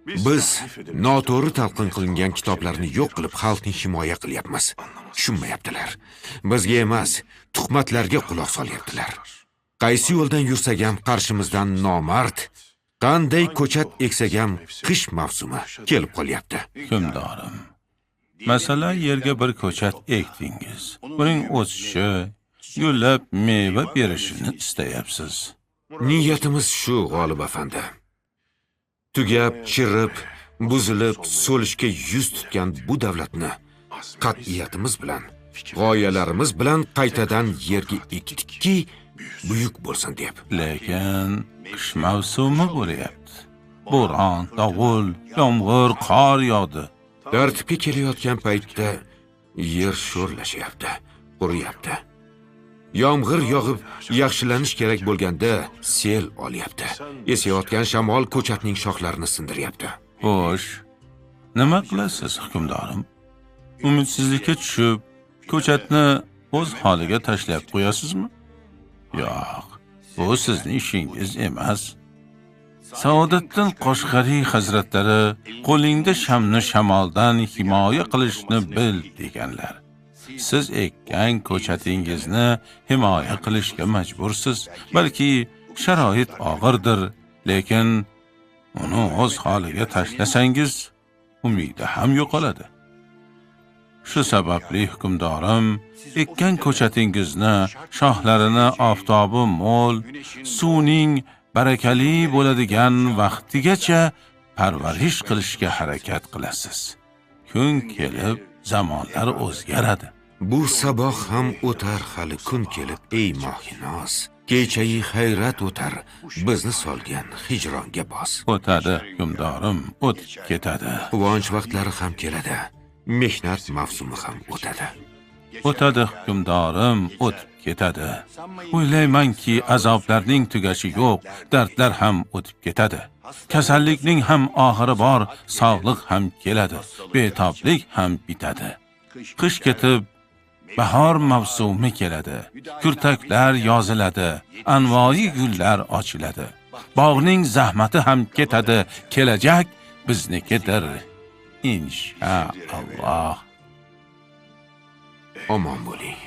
Biz noto'g'ri talqin qilingan kitoblarni yo'q qilib, xalqni himoya qilyapmiz. Tushunmayaptilar. Bizga emas, tuhmatlarga quloq solyaptilar. Qaysi yo'ldan yursak ham qarshimizdan nomard, qanday ko'chat eksak ham qish mavsumi kelib qolyapti. Hukmdorim, masalan, yerga bir ko'chat ekdingiz. Buning o'sishi, gullab meva berishini istayapsiz. Niyatimiz shu, G'olib afandi. Tugab, chirib, buzilib, so'lishga yuz tutgan bu davlatni qat'iyatimiz bilan, g'oyalarimiz bilan qaytadan yerga ekdikki, buyuk bo'lsin deb. Lekin qish mavsumi bo'lyapti. Bo'ron, dovul, yomg'ir, qor yog'di. Tartibga kelayotgan paytda yer sho'rlashyapti, quriyapti. Yomg'ir yog'ib, yaxshilanish kerak bo'lganda sel olyapti. Esayotgan shamol ko'chatning shoxlarini sindiryapti. Xo'sh, nima qilasiz, hukmdorim? Umidsizlikka tushib, ko'chatni o'z holiga tashlab qo'yasizmi? Yo'q, bu sizning ishingiz emas. Saodatdin Qoshg'ariy hazratlari qo'lingda shamni shamoldan himoya qilishni bil deganlar. Siz ekkan ko'chatingizni himoya qilishga majbursiz. Balki sharoit og'irdir, lekin uni o'z holiga tashlasangiz, umidi ham yo'qoladi. Shu sababli hukmdorim, ekkan ko'chatingizni shoxlarini oftobi mo'l, suvning barakali bo'ladigan vaqtigacha parvarish qilishga harakat qilasiz. Kun kelib zamonlar o'zgaradi. Bu saboh ham o'tar hali kun kelib, ey mohinoz. Kechayi hayrat o'tar, bizni solgan hijronga bos. O'tadi, hukmdorim, o'tib ketadi. Quvonch vaqtlari ham keladi, mehnat mavsumi ham o'tadi. O'tadi, hukmdorim, o'tib ketadi. O'ylaymanki, azoblarning tugashi yo'q, dardlar ham o'tib ketadi. Kasallikning ham oxiri bor, sog'liq ham keladi, betoblik ham bitadi. Qish ketib, bahor mavsumi keladi. Kurtaklar yoziladi, anvoyi gullar ochiladi. Bog'ning zahmati ham ketadi, kelajak biznikidir. Inshaalloh. Omon bo'ling.